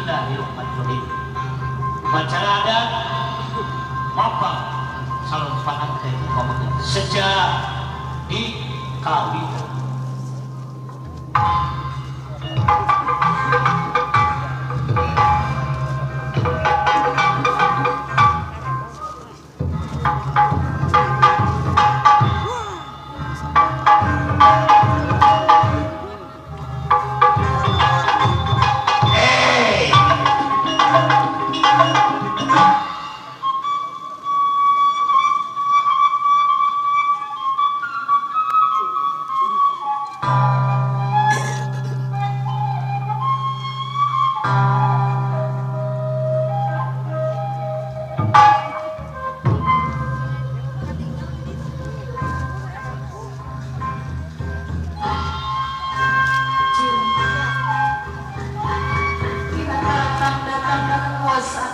Bismillahirrahmanirrahim. Upacara adat mapang salompatan ke pameget sejak di kawitan. Bahasa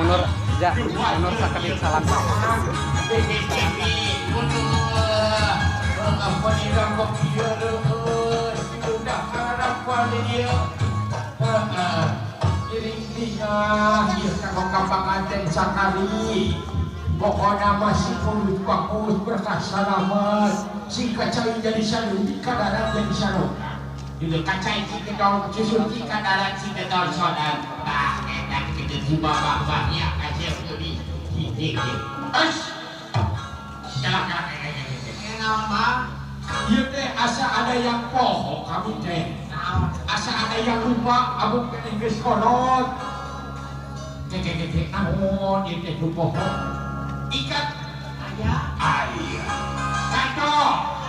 Mundur ja, mundur sakedik salam. Pokoknya masih kulit bagus berkah salamet si kacai jadi salu di kadaran jadi salu di kacai si kedor susu di kadaran si kedor sodan bah enak gitu si bapak-bapaknya kasih beli di es kelak kelak ieu teh asa ada yang poho kami teh asa ada yang lupa abung teh geus kolot teh teh teh naon ieu teh poho ikat ayah ayah kanto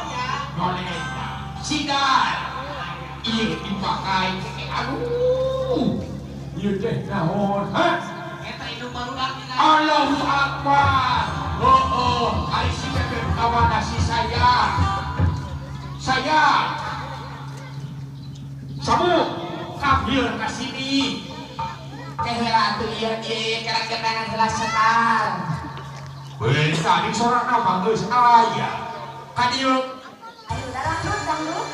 ayah noleta sidar iya dipakai aduh iya teh naon ha eta indung barudak Allahu Akbar oh oh ari si bebek kawana si saya samu kabir ka sini teh heula atuh ieu ieu karek-kerengan heula sekal. Weh, tadi sorak nama geus aya. Ka dieu. Ayo dangdut dangdut.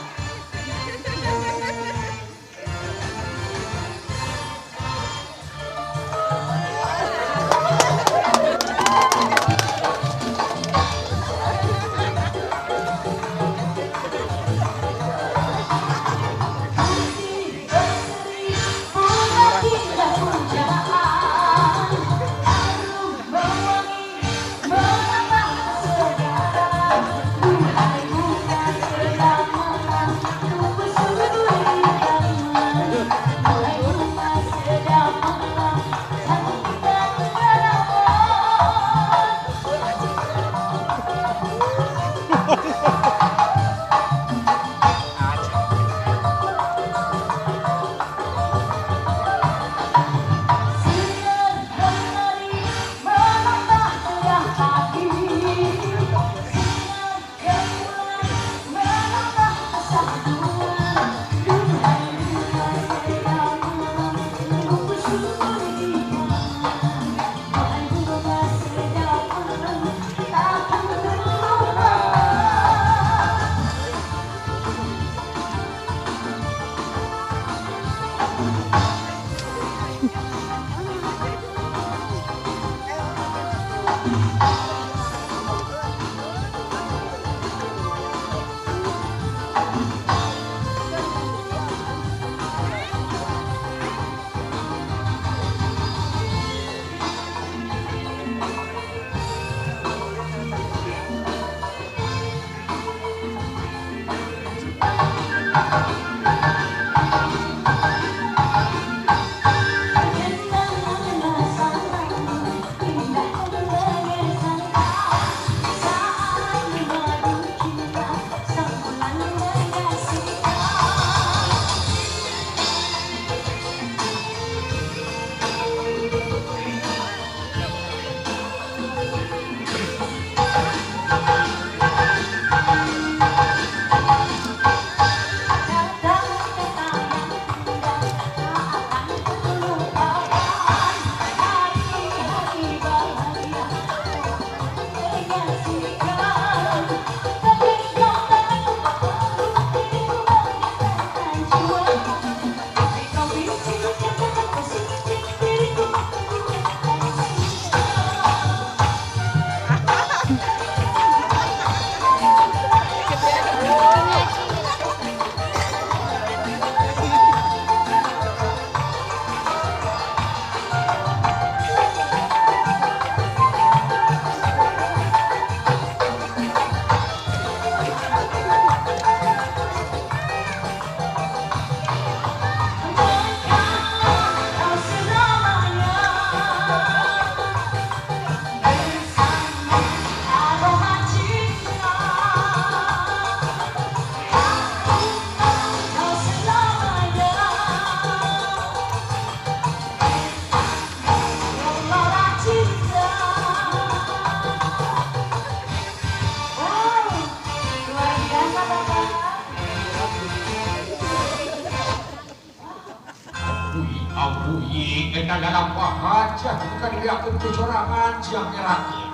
Abu ieu eta lalampahan sia bukan dibeakeun ku sorangan sia ngerakeun.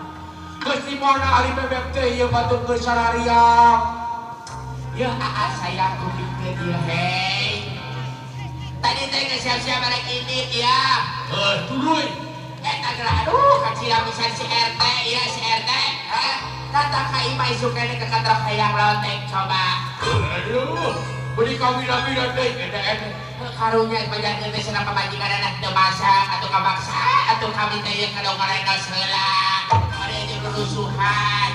Geus di mana ari bebek teh ieu batur geus sarariang. Ya aa sayang kupingkeun ieu hei. Tadi teh geus siap-siap arek indit ya. Heuh tuluy. Eta geura aduh kacira pisan si RT ya si RT. Hah? Datang ka imah isuk keneh ke kantor hayang lonteng coba. Aduh, beri kawin-kawin deui eta eta. Karunya pajarkeun teh cenah pamajikan anak teu masak atuh kamaksa atuh kami teh ieu kadongkorenos heula. Bade jeung rusuhan.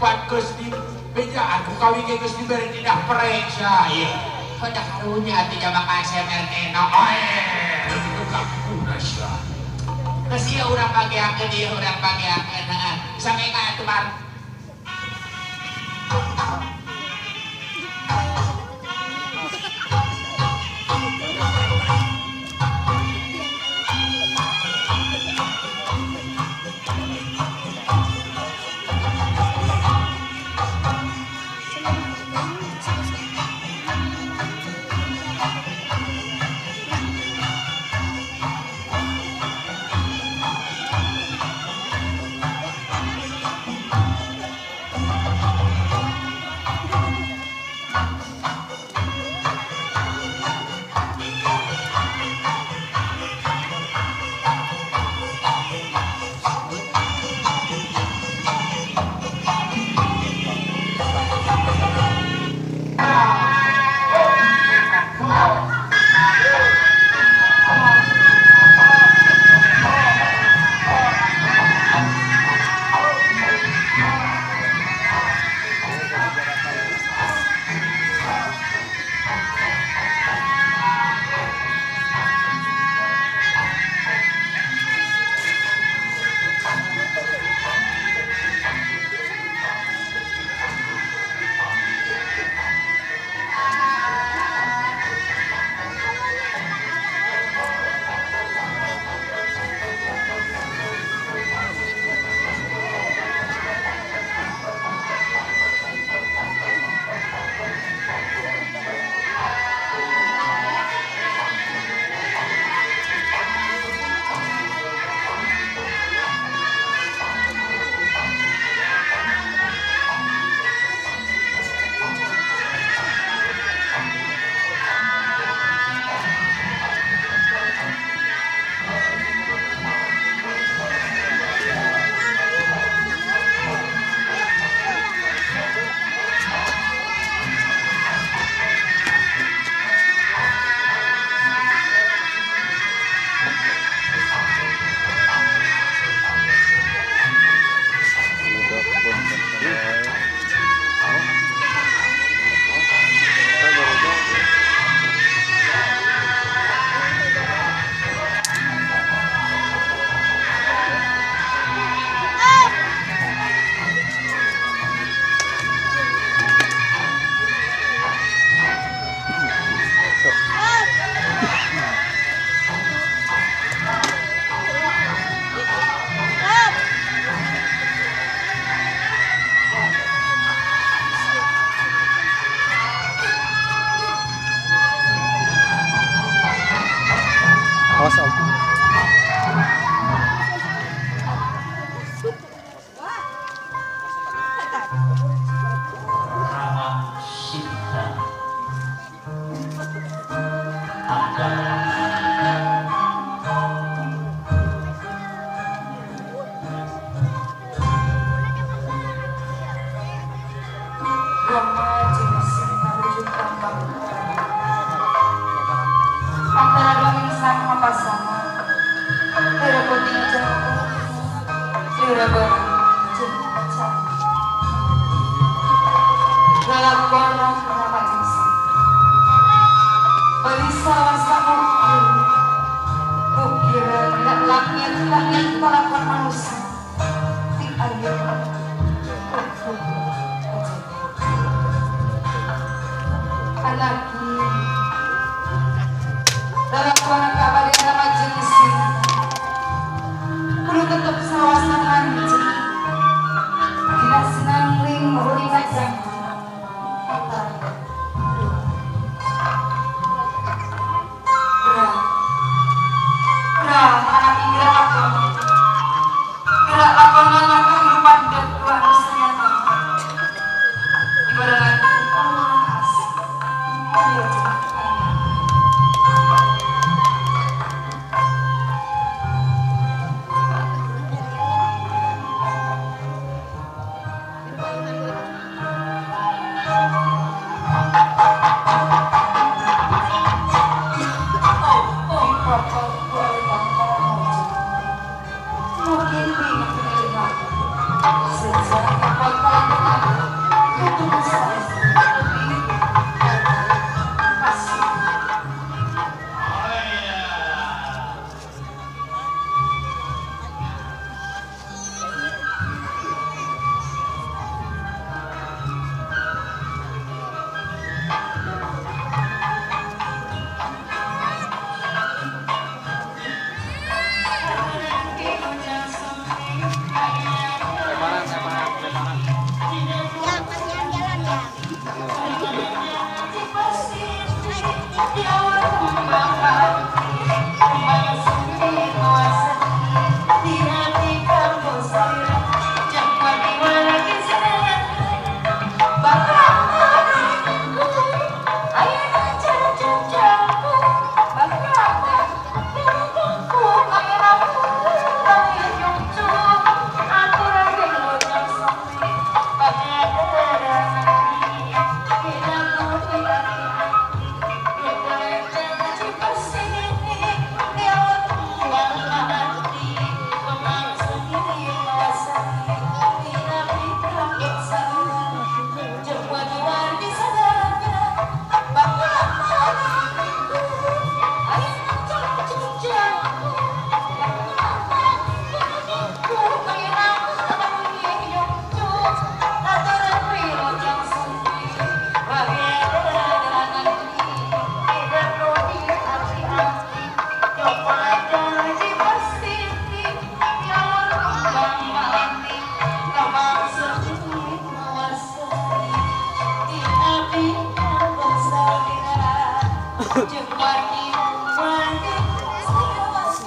Pan geus di bejaan ku kawin ge geus dibere tindak perek sia ieu. Heuh karunya atuh jama ka SMRT no. Oe, kakuna sia. Geus ieu urang pageakeun ieu urang pageakeun heeh. Sampe ka atuh Bang. Thank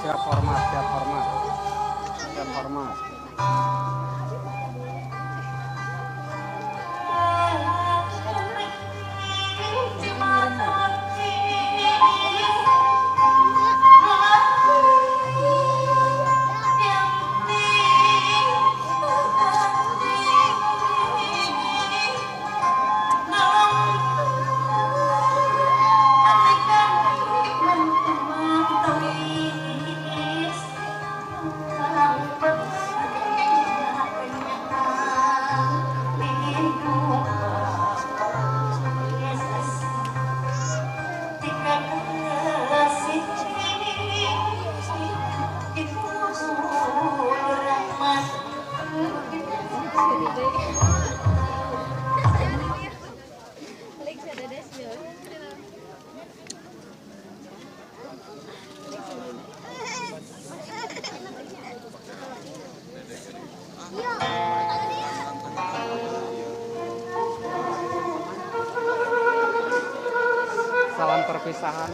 Siap hormat, siap hormat, siap hormat. Salam perpisahan.